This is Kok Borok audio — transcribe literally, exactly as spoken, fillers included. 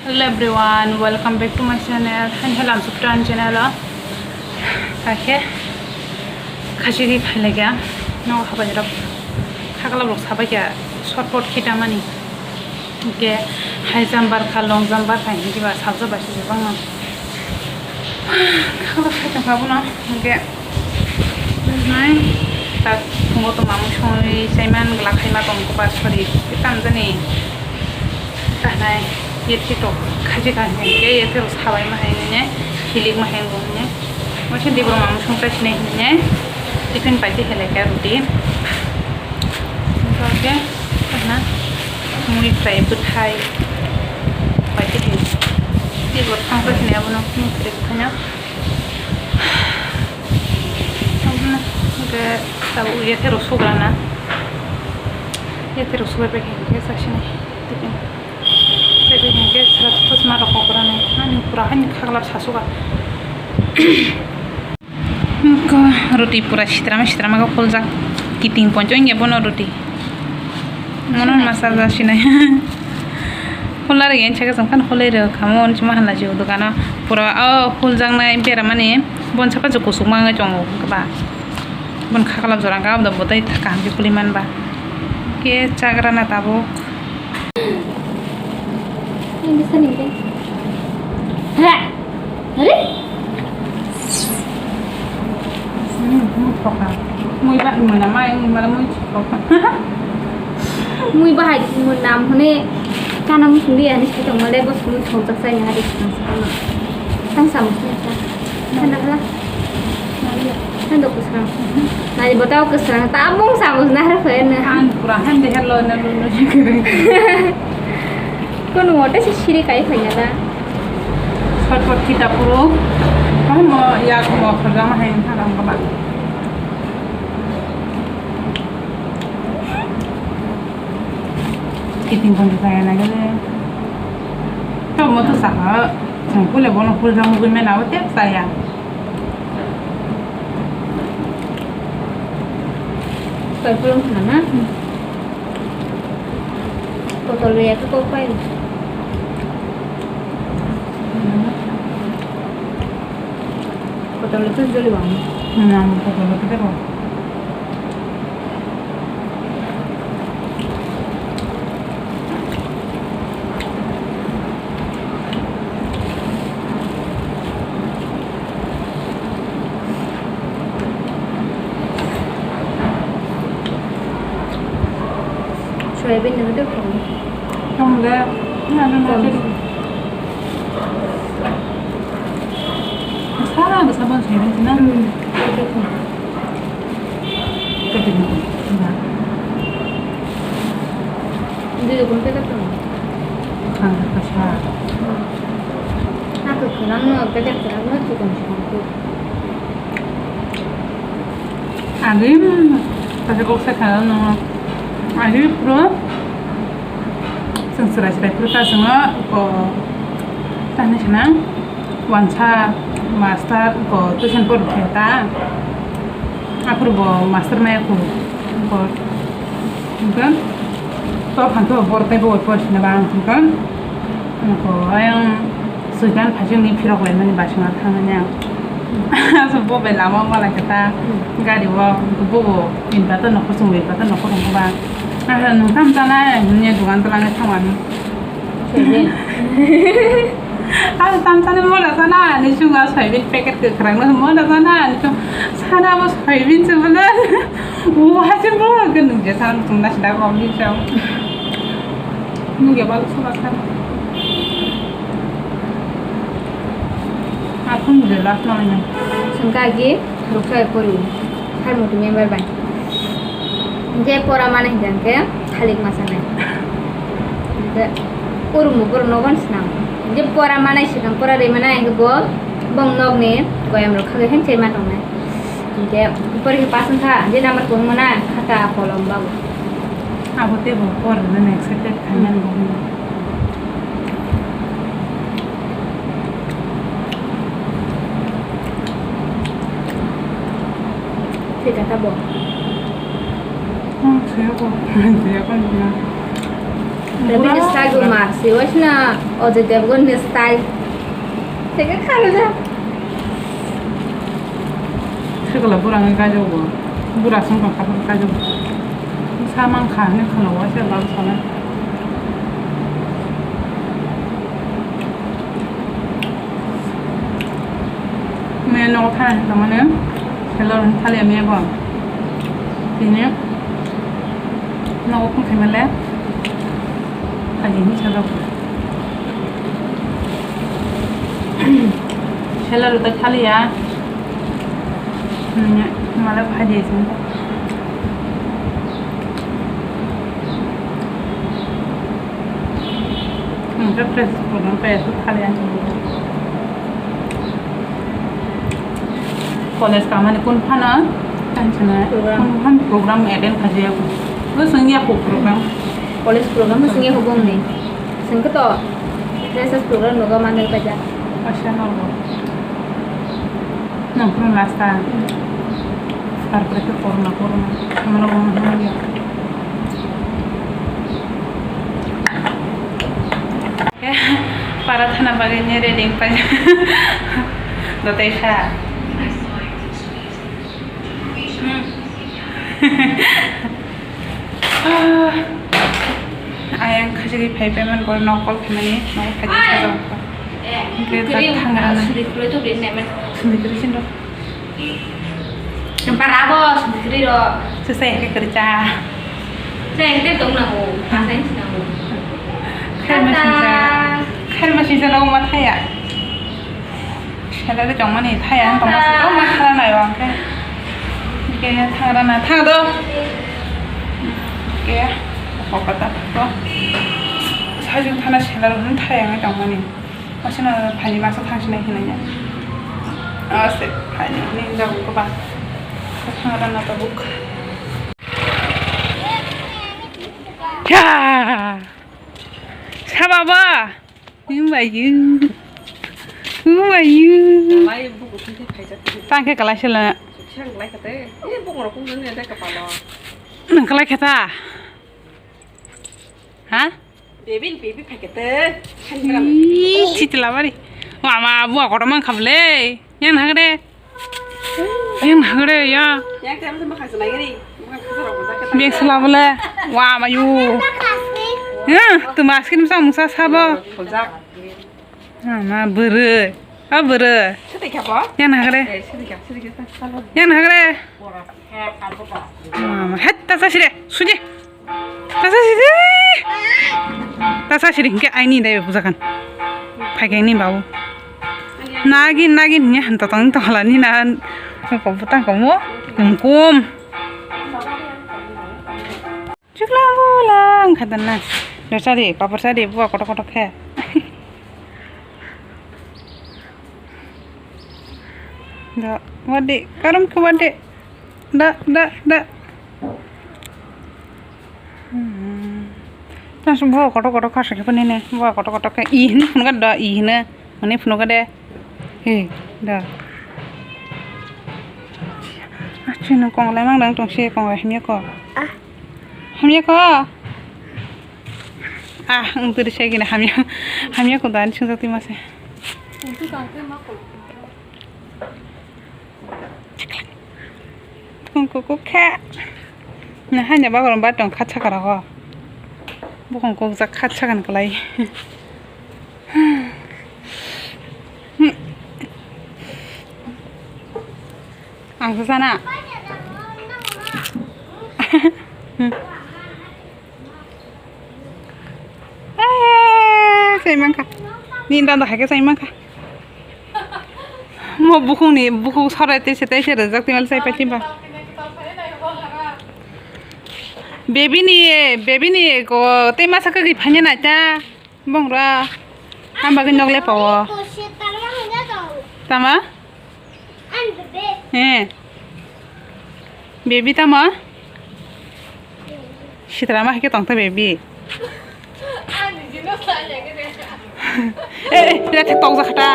Hello everyone, welcome back to my channel. Hani helam supran channel o. Kakhe khachiri khailaiga. No habai rok khakla rok sabai kya shortcut khitamani. Ke high jump bar kha, long jump bar kha, hindi ba sabja ba si bang no. Khakla khai tong kha bono. Ke nai tak phungo to mamu songwi chaiman gla khaima tong ko ba sorry. Kitam jani. Tahnai, yethe to khaji kha hinkhe, yethe rok sabai ma hai nini, hilik ma hai nini. Mo se dibro mamu songcha sinai nini, tiffin paiti helai kha ruti. Oke, tahna, mui fry bwthai, paiti hai. Dibro songcha sinai abono mui fry bwthaino. Abono, oke, tabuk yethe rok sugrana. Yethe rok subai pai hinkhe cha sinai, tiffin. Sebe hinkhe sra khosma rok kokrani. Ani pura hani khaglap sasuga. Ko roti pura sitrama sitrama khe khuljak. Kiting poncho wngya bono roti. Mono masa ja sinai. Khulna rwgya chakhe chwng phano khulai rw kha mo, hwnwi chwng ma hala jio dogano. Pura o khuljaknai beramani bon saka je kusuk ma wngwi tongo ba. Bon khaglap jora wngkha, abo da bwtwi kaham khe khulwi man ba. Khe chagrana tabuk. Ini bisa nih, Bang. Hah? Hari? Mui bahai muna mai, mui mala mui chikok. Mui bahai muna mune kana mui kundi ani sai tong male bos mui thok jak sai hari. Tang samus ni ta. Tang hala. Tang dok kusang. Nai botao kusang. Tabung samus na har khe na. An pura han de hello na lu lu. Kono mote se siri kai phai na da. Shortcut kita puro. Pahmo ya ko mo khajama hai na ram ba. Kiting pon saya na gele. To mo to saka. Sangkule bono pura mugui mena o tep saya. Koi pulung khana na? Botol ya ko kok pai. Botol itu joli bang. Nah, botol itu deh. Soyabin nang de kong. Kong de, na na na. Sara bwsa bon soyabin na. Hmm. Packet ni. Dui rokon packet tong. Khang kasa. Aku kurang no packet kurang no tukang sangku. Agi, packet kok sa khana no. Agi pro. Seng serai serai pro ta seng ko. Tani senang. Wansa master ko tuition por khe ta. Akhuru bo master maya khu. Ko kan to khan to bor tai bo por sina bang kan. Ko ayang suitan phajing ni phirok lai mani basing thang nya. Asu bo be lama wala kata gari wo bo bo inverter no khosong inverter no khosong ba. Asa nung tam tana ni dukan tana thang wan. Soybean. Ang tam sana mora sana ni chunga soybean packet kwkhwrang no mora sana ni chung sana bo soybean se bole. Wa se bo ke nung je sana chung na sida ko ni chang. Nung ya bal sura sana. Aku nung je last no ni. Sengkagi ruksa pori. Har mutu member bai. Je pora mana hinkhe khalik masanai. Hinkhe purumbo borok nogon swnam. Je pora manai swkang pora ri manai hinkhe bo bong nokni goyam rok khagwi hemchai ma tongnai. Hinkhe pori khe pass wngkha je number kwbangma na khata kolom babu. Abo teibo pora rwna excited khaimani bo hwnwi. Tei kata bo. Hmm, saya kok. Saya kan juga. Bini style bo ma se waisna Ajay Devgan ni style. Teke khalo ja. Sikala burang ni kaijak bo. Bura song tong kha kaijak bo. Sa mang kha ni khalo waisa lal sala. Mene nogo thana hinwi tongmani, salon thaliya mebo. Tini nogo phung khaimale, phaidi hinwi sajak. Salon rok thaliya, mane phaidi sing. Hwnkhe fresh program kaya se thali ang. College kamani kun phano tension program. Kun phan program attend khajiya. Bo swngya ko program. College program bo swngya ko bongni. Swngkhe to freshers program nogo manwi paja. Asya nogo. Nang phano last ta. Tarpore khe corona, corona. Hamano bo hamya. Para thana bagwi ni ready wngpai. Dotei kha. Hmm. Ah, ayang khajagwi phai payment bo nok call khaimani, nok khaijak sajak. Hwnkhe ta thangrana. Sundri kwrwi sin rw. Kempa rabo sundri kwrwi rw. Sesa hwnkhe kwrwi cha. Cha hwnkhe tong nango, ma sai si nango. Khaima sinsa. Khaima sinsa nogo ma thaya. Salary tongmani thaya ang tongma se tongma thara nai o ang khe. Hwnkhe thangrana thang do. Hwnkhe kokata to. Sajwk thana salary hwn thaya ang tongmani. Aswkno phaini masa thangsinai hinwi ya. Ase phaini hinwi jago kwbang. Thangrana tabuk. Ya! Saba ba! Who are you? Who are you? Tang khe kalai sela. Nang kalai khe ta? Ha? Baby, baby, phai kete. Ih, siti labari. Mama, buah kotor mang khablei. Yang nang de. Yang nang de ya. Yang tebel tebel khasna gini. Beng sela bole. Wa mayu. Ya, tu maskin sa musa sabo. Khojak. Mama bere. A bere. Siti kha bo? Yang nang de. Eh, siti kha, siti kha. Yang nang de. Mama, het ta sa sire. Suji. Tasa sidi. Tasa sidi hingke aini dai bujakan. Phaikhe ni babu. Nagi, nagi ni han totong tola ni na. Ko butang ko mo. Kum kum. Chuklang bulang khatan na. Dosa di, papar sa di, buah kotok kotok khe. Da, wadi, karam ke wadi. Da, da, da. Hmm. Tang bo kotor kotor kha sakhe phone ne. Bo kotor kotor khe i hin phone ga da i hin. Mane phone ga de. He, da. Achi no kong lai mang dang tong se kong lai hamya ko. Ah. Hamya ko. Ah, ang turi se gina hamya. Hamya ko dan sing jati mase. Bukung kukuk khe. Na haino bagoro ba tong kha sakha rogo. Bukung kukjak kha sakha ni kwlai. Ang sa sana. Eh, sai mankha. Ni dada hai khe sai mankha. Mo bukhung ni, bukhung sorai tei se, tei se rijak tei mal sai pai tei ba. Baby ni, baby ni ko tei masa kagwi phanya nai ta. Bongra. Ang bagwi nok le pawo. Tama? He. Baby tamo? Sitra ma hai khe tong ta baby. Eh, eh, rethek tok jakha ta.